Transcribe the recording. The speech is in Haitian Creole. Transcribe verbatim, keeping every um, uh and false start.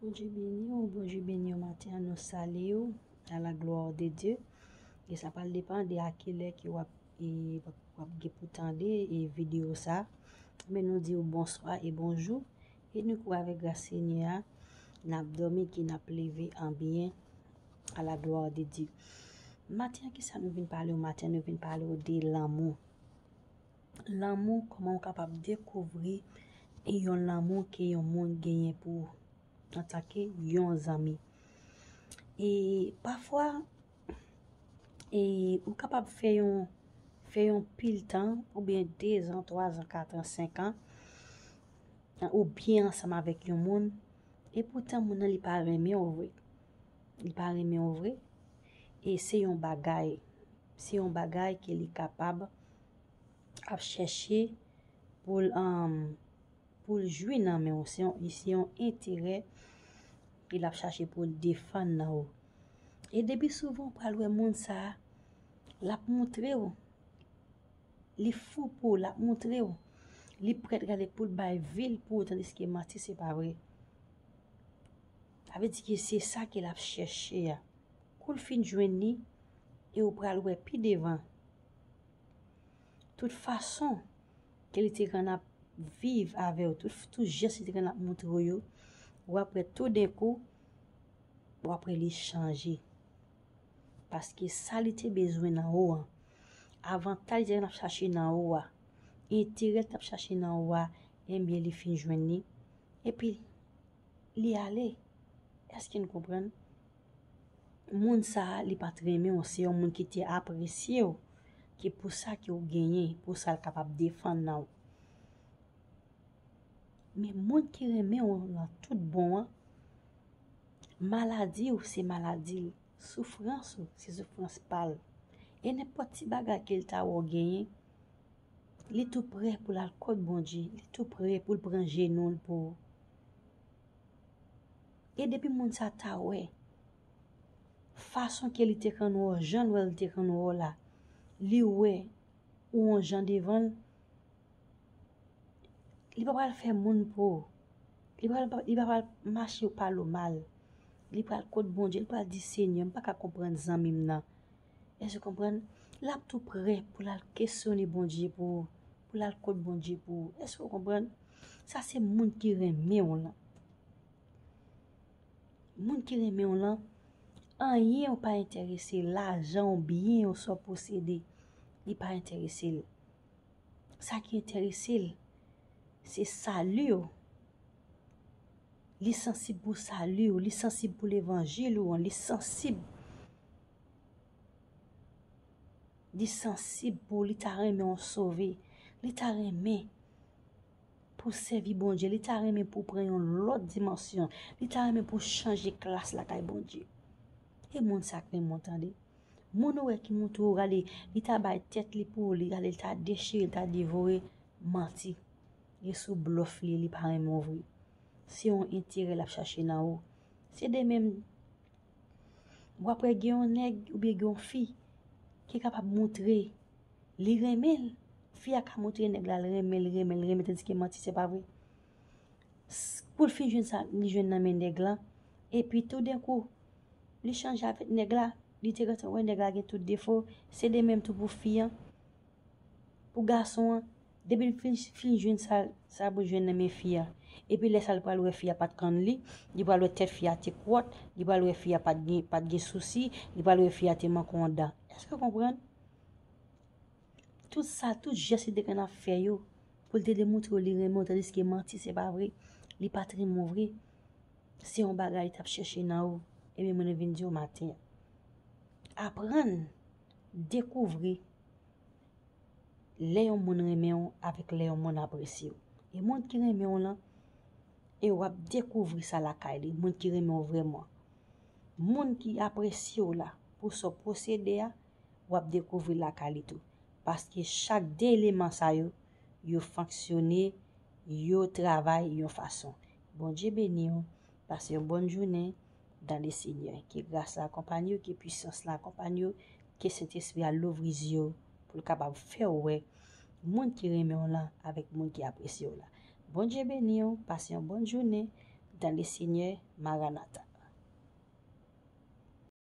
Bondye beni w, Bondye beni w maten an, nou salye w à la gloire de Dieu. E sa pral depann de a kilè ke w ap, e, w ap gen pou tande, e, videyo sa. Men nou di w bonswa e bonjou. E nou kwè avèk gras Senyè a, n ap dòmi ki n ap leve an byen à la gloire de Dieu. Maten an, kisa nou vin pale w maten an? Nou vin pale w de lanmou. Lanmou, kòman w kapab dekouvri yon lanmou ke yon moun genyen pou ou antanke yon zanmi. E pafwa, e ou kapab fè yon, fè yon pil tan, oubyen de zan, twa zan, kat an, senk an, ou byen ansanm avèk yon moun, e poutan moun nan li pa renmen w vre. Li pa renmen w vre. E se yon bagay, se yon bagay ke li kapab ap chèche pou l, um, pou l jwi nan men w. Se yon, se yon enterè ke l ap chache pou l defann nan ou. E depi souvan, ou pral wè moun sa a, l ap montre w. Li fou pou w, l ap montre w. Li prèt gade pou l bay vi l pou ou, tandiske manti se pa vre. Sa vle di ke se sa ke l ap chèche a. Kou l fin jwenn li, e ou pral wè pi devan. Tout fason ke li te konn ap viv avè w, tout, tout jès li te konn ap montre w yo, w ap wè toudenkou, w ap wè li chanje. Paske sa li te bezwen nan ou an, avantaj li te konn ap chache nan ou a, enterè li t ap chache nan ou a, ebyen, li fin jwenn li. Epi, li ale. Èske n konprann? Moun sa a, li pa t renmen w, se yon moun ki te apresye w, ki pou sa ke w genyen, pou sa l kapab defann nan w. Men moun ki renmen w nan tout bon an, maladi w se maladi l, soufrans ou se soufrans pa l. E nenpòt ti bagay ke l ta wè w genyen, li tou prè pou l al kot Bondye, li tou prè pou l pran jenou l pou ou. E depi moun sa ta wè fason ke li te konn wè w, jan l wè l te konn wè w la, li wè ou yon jan devan l, li pa pral fè moun pou ou. Li pa, li pa pral mache pale w mal. Li pral kot Bondye, li pral di, Senyè, m pa ka konprann zanmi m nan. Èske w konprann? L ap tou prè pou l al kesyone Bondye pou ou, pou l al kot Bondye pou ou. Èske w konprann? Sa se moun ki renmen w lan. Moun ki renmen w lan, anyen w pa enterese l, lajan w, byen w, sa w posede, li pa enterese l. Sa ki enterese l, se sali w. Li sansib pou sali w, li sansib pou levanjil ou an, li sansib. Li sansib pou, li ta renmen w sove. Li ta renmen pou sèvi Bondye. Li ta renmen pou pran yon lòt dimansyon. Li ta renmen pou chanje klas lakay Bondye. E moun sa k renmen w, tande. Moun ou wè ki montre w, gade, li ta bay tèt li pou ou, li gade, li ta dechire, li ta devore, manti. E sou blòf li, li pa renmen w vre. Se yon enterè l ap chache nan ou. Se de menm, w ap wè gen yon nèg oubyen gen yon fi ki kapab montre li renmen l. Fi a ka montre nèg la l renmen l, renmen l, renmen l, tandiske manti se pa vre. S-, kou l fin jwenn sa li jwenn nan men nèg la, epi toudenkou, li chanje avèk nèg la, li te gentan wè nèg la gen tout defo, se de menm tou pou fi an. Pou gason an, depi l fin, fin jwenn sa, sa pou jwenn nan men fi a. Epi lè sa l pral wè fi a pa t konn li, li pral wè tèt fi a te kwòt, li pral wè fi a pa t gen, pa t gen sousi, li pral wè fi a te manke yon dan. Èske w konprann? Tout sa, tout jès li te konn ap fè yo, pou l te demontre w li renmen w, tandiske manti, se pa vre, li pa t renmen w vre. Se yon bagay li t ap chèche nan ou, ebyen mwen vin di w maten an. Aprann dekouvri lè yon moun renmen w avèk lè yon moun apresye w. E moun ki renmen w lan, e w ap dekouvri sa lakay li, moun ki renmen w vrèman. Moun ki apresye w la, pou sa w posede a, w ap dekouvri lakay li tou. Paske chak de eleman sa yo, yo fonksyone, yo travay yon fason. Bondye beni w, pase yon bòn jounen dans le Seigneur. Ke gras la akonpanye w, ke pisans la akonpanye w, ke Sentespri a louvri zye w pou l kapab fè w wè moun ki renmen w lan avèk moun ki apresye w la. Bondye beni w, pase yon bòn jounen dans le Seigneur, Maranatha.